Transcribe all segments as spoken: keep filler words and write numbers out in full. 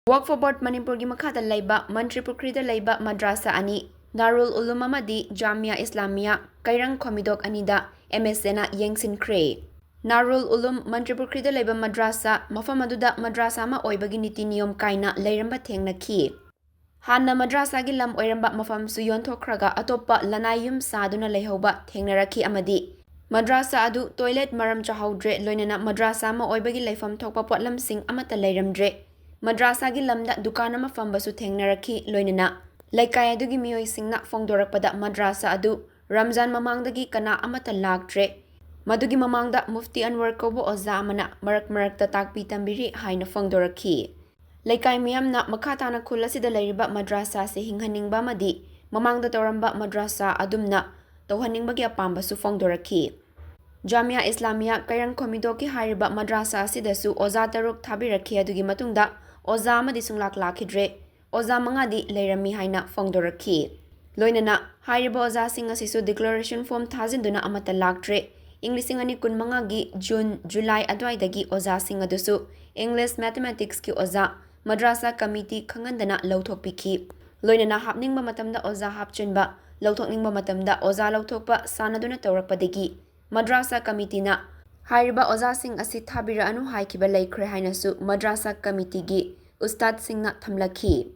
Waqf Board ꯃꯅꯤꯄꯨꯔꯒꯤ ꯃꯈꯥꯗ ꯂꯩꯕ ꯃꯟꯇ꯭ꯔꯤꯄꯨꯈ꯭ꯔꯤꯗ ꯂꯩꯕ ꯃꯗ꯭ꯔꯥꯁꯥ ꯑꯅꯤ, ꯅꯥꯔꯨꯜ ꯎꯂꯨꯝ ꯑꯃꯗꯤ ꯖꯥꯃꯤꯌꯥ ꯏꯁꯂꯥꯃꯤꯌꯥ ꯀꯩꯔꯪ ꯈꯣꯃꯤꯗꯣꯛ ꯑꯅꯤꯗ ꯑꯦꯝ ꯑꯦꯁ ꯑꯦꯅ ꯌꯦꯡꯁꯤꯟꯈ꯭ꯔꯦ꯫ ꯅꯥꯔꯨꯜ ꯎꯂꯨꯝ ꯃꯟꯇ꯭ꯔꯤꯄꯨꯈ꯭ꯔꯤꯗ ꯂꯩꯕ ꯃꯗ꯭ꯔꯥꯁꯥ, ꯃꯐꯝ ꯑꯗꯨꯗ ꯃꯗ꯭ꯔꯥꯁꯥ ꯑꯃ ꯑꯣꯏꯕꯒꯤ ꯅꯤꯇꯤ ꯅꯤꯌꯣꯝ ꯀꯥꯏꯅ ꯂꯩꯔꯝꯕ ꯊꯦꯡꯅꯈꯤ꯫ ꯍꯥꯟꯅ ꯃꯗ꯭ꯔꯥꯁꯥꯒꯤ ꯂꯝ ꯑꯣꯏꯔꯝꯕ ꯃꯐꯝꯁꯨ ꯌꯣꯟꯊꯣꯛꯈ꯭ꯔꯒ ꯑꯇꯣꯞꯄ ꯂꯅꯥꯏ ꯌꯨꯝ ꯁꯥꯗꯨꯅ ꯂꯩꯍꯧꯕ ꯊꯦꯡꯅꯔꯛꯈꯤ ꯑꯃꯗꯤ ꯃꯗ꯭ꯔꯥꯁꯥ ꯑꯗꯨ ꯇꯣꯏꯂꯦꯠ ꯃꯔꯝ ꯆꯥꯍꯧꯗ꯭ꯔꯦ, ꯂꯣꯏꯅꯅ ꯃꯗ꯭ꯔꯥꯁꯥ ꯑꯃ ꯑꯣꯏꯕꯒꯤ ꯂꯩꯐꯝ ꯊꯣꯛꯄ ꯄꯣꯠꯂꯝꯁꯤꯡ ꯑꯃꯠꯇ ꯂꯩꯔꯝꯗ꯭ꯔꯦ꯫ ꯃꯗ꯭ꯔꯥꯁꯥꯒꯤ ꯂꯝꯗ ꯗꯨꯀꯥꯟ ꯑꯃ ꯐꯝꯕꯁꯨ ꯊꯦꯡꯅꯔꯛꯈꯤ, ꯂꯣꯏꯅꯅ ꯂꯩꯀꯥꯏ ꯑꯗꯨꯒꯤ ꯃꯤꯑꯣꯏꯁꯤꯡꯅ ꯐꯣꯡꯗꯣꯔꯛꯄꯗ ꯃꯗ꯭ꯔꯥꯁꯥ ꯑꯗꯨ ꯔꯝꯖꯥꯟ ꯃꯃꯥꯡꯗꯒꯤ ꯀꯅꯥ ꯑꯃꯠꯇ ꯂꯥꯛꯇ꯭ꯔꯦ꯫ ꯃꯗꯨꯒꯤ ꯃꯃꯥꯡꯗ ꯃꯨꯐꯇꯤ ꯑꯟꯋꯔ ꯀꯧꯕ ꯑꯣꯖꯥ ꯑꯃꯅ ꯃꯔꯛ ꯃꯔꯛꯇ ꯇꯥꯛꯄꯤ ꯇꯝꯕꯤꯔꯤ ꯍꯥꯏꯅ ꯐꯣꯡꯗꯣꯔꯛꯈꯤ꯫ ꯂꯩꯀꯥꯏ ꯃꯤꯌꯥꯝꯅ ꯃꯈꯥ ꯇꯥꯅ ꯈꯨꯜ ꯑꯁꯤꯗ ꯂꯩꯔꯤꯕ ꯃꯗ꯭ꯔꯥꯁꯥ ꯑꯁꯤ ꯍꯤꯡꯍꯟꯅꯤꯡꯕ ꯑꯃꯗꯤ ꯃꯃꯥꯡꯗ ꯇꯧꯔꯝꯕ ꯃꯗ꯭ꯔꯥꯁꯥ ꯑꯗꯨꯝꯅ ꯇꯧꯍꯟꯅꯤꯡꯕꯒꯤ ꯑꯄꯥꯝꯕꯁꯨ ꯐꯣꯡꯗꯣꯔꯛꯈꯤ꯫ ꯖꯥꯃꯤꯌꯥ ꯏꯁꯂꯥꯃꯤꯌꯥ ꯀꯩꯔꯪ ꯈꯣꯃꯤꯗꯣꯛꯀꯤ ꯍꯥꯏꯔꯤꯕ ꯃꯗ꯭ꯔꯥꯁꯥ ꯑꯁꯤꯗꯁꯨ ꯑꯣꯖꯥ ꯇꯔꯨꯛ ꯊꯥꯕꯤꯔꯛꯈꯤ꯫ ꯑꯗꯨꯒꯤ ꯃꯇꯨꯡꯗ ꯑꯣꯖꯥ ꯑꯃꯗꯤ ꯁꯨꯡꯂꯥꯛ ꯂꯥꯛꯈꯤꯗ꯭ꯔꯦ꯫ ꯑꯣꯖꯥ ꯃꯉꯥꯗꯤ ꯂꯩꯔꯝꯃꯤ ꯍꯥꯏꯅ ꯐꯣꯡꯗꯣꯔꯛꯈꯤ꯫ ꯂꯣꯏꯅꯅ ꯍꯥꯏꯔꯤꯕ ꯑꯣꯖꯥꯁꯤꯡ ꯑꯁꯤꯁꯨ declaration form ꯊꯥꯖꯤꯟꯗꯨꯅ ꯑꯃꯠꯇ ꯂꯥꯛꯇ꯭ꯔꯦ꯫ ꯏꯪ ꯂꯤꯁꯤꯡ ꯑꯅꯤ ꯀꯨꯟꯃꯉꯥꯒꯤ ꯖꯨꯟ, ꯖꯨꯂꯥꯏ ꯑꯗꯨꯋꯥꯏꯗꯒꯤ ꯑꯣꯖꯥꯁꯤꯡ ꯑꯗꯨꯁꯨ English Mathematicsꯀꯤ ꯑꯣꯖꯥ ꯃꯗ꯭ꯔꯥꯁꯥ committee ꯈꯪꯍꯟꯗꯅ ꯂꯧꯊꯣꯛꯄꯤꯈꯤ꯫ ꯂꯣꯏꯅꯅ ꯍꯥꯞꯅꯤꯡꯕ ꯃꯇꯝꯗ ꯑꯣꯖꯥ ꯍꯥꯞꯆꯤꯟꯕ, ꯂꯧꯊꯣꯛꯅꯤꯡꯕ ꯃꯇꯝꯗ ꯑꯣꯖꯥ ꯂꯧꯊꯣꯛꯄ ꯁꯥꯟꯅꯗꯨꯅ ꯇꯧꯔꯛꯄꯗꯒꯤ ꯃꯗ꯭ꯔꯥꯁꯥ committeeꯅ ꯍꯥꯏꯔꯤꯕ ꯑꯣꯖꯥꯁꯤꯡ ꯑꯁꯤ ꯊꯥꯕꯤꯔꯛꯑꯅꯨ ꯍꯥꯏꯈꯤꯕ ꯂꯩꯈ꯭ꯔꯦ ꯍꯥꯏꯅꯁꯨ ꯃꯗ꯭ꯔꯥꯁꯥ committeeꯒꯤ ꯎꯁꯇꯥꯗꯁꯤꯡꯅ ꯊꯝꯂꯛꯈꯤ꯫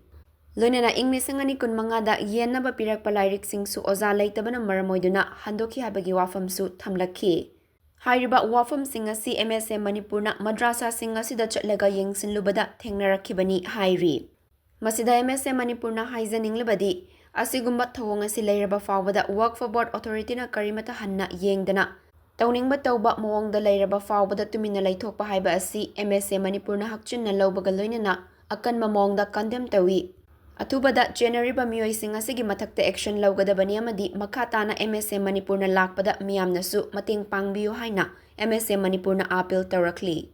ꯂꯣꯏꯅꯅ ꯏꯪ ꯂꯤꯁꯤꯡ ꯑꯅꯤ ꯀꯨꯟꯃꯉꯥꯗ ꯌꯦꯟꯅꯕ ꯄꯤꯔꯛꯄ ꯂꯥꯏꯔꯤꯛꯁꯤꯡꯁꯨ ꯑꯣꯖꯥ ꯂꯩꯇꯕꯅ ꯃꯔꯝ ꯑꯣꯏꯗꯨꯅ ꯍꯟꯗꯣꯛꯈꯤ ꯍꯥꯏꯕꯒꯤ ꯋꯥꯐꯝꯁꯨ ꯊꯝꯂꯛꯈꯤ꯫ ꯍꯥꯏꯔꯤꯕ ꯋꯥꯐꯝꯁꯤꯡ ꯑꯁꯤ ꯑꯦꯝ ꯑꯦꯁ ꯑꯦ ꯃꯅꯤꯄꯨꯔꯅ ꯃꯗ꯭ꯔꯥꯁꯥꯁꯤꯡ ꯑꯁꯤꯗ ꯆꯠꯂꯒ ꯌꯦꯡꯁꯤꯜꯂꯨꯕꯗ ꯊꯦꯡꯅꯔꯛꯈꯤꯕꯅꯤ ꯍꯥꯏꯔꯤ꯫ ꯃꯁꯤꯗ ꯑꯦꯝ ꯑꯦꯁ ꯑꯦ ꯃꯅꯤꯄꯨꯔꯅ ꯍꯥꯏꯖꯅꯤꯡꯂꯤꯕꯗꯤ, ꯑꯁꯤꯒꯨꯝꯕ ꯊꯧꯑꯣꯡ ꯑꯁꯤ ꯂꯩꯔꯕ ꯐꯥꯎꯕꯗ Waqf Board authorityꯅ ꯀꯔꯤꯃꯠꯇ ꯍꯟꯅ ꯌꯦꯡꯗꯅ ꯇꯧꯅꯤꯡꯕ ꯇꯧꯕ ꯃꯑꯣꯡꯗ ꯂꯩꯔꯕ ꯐꯥꯎꯕꯗ ꯇꯨꯃꯤꯟꯅ ꯂꯩꯊꯣꯛꯄ ꯍꯥꯏꯕ ꯑꯁꯤ ꯑꯦꯝ ꯑꯦꯁ ꯑꯦ ꯃꯅꯤꯄꯨꯔꯅ ꯍꯛꯆꯤꯟꯅ ꯂꯧꯕꯒ ꯂꯣꯏꯅꯅ ꯑꯀꯟꯕ ꯃꯑꯣꯡꯗ condemn ꯇꯧꯏ꯫ ꯑꯊꯨꯕꯗ ꯆꯦꯟꯅꯔꯤꯕ ꯃꯤꯑꯣꯏꯁꯤꯡ ꯑꯁꯤꯒꯤ ꯃꯊꯛꯇ action ꯂꯧꯒꯗꯕꯅꯤ ꯑꯃꯗꯤ ꯃꯈꯥ ꯇꯥꯅ ꯑꯦꯝ ꯑꯦꯁ ꯑꯦ ꯃꯅꯤꯄꯨꯔꯅ ꯂꯥꯛꯄꯗ ꯃꯤꯌꯥꯝꯅꯁꯨ ꯃꯇꯦꯡ ꯄꯥꯡꯕꯤꯌꯨ ꯍꯥꯏꯅ ꯑꯦꯝ ꯑꯦꯁ ꯑꯦ ꯃꯅꯤꯄꯨꯔꯅ appeal ꯇꯧꯔꯛꯂꯤ꯫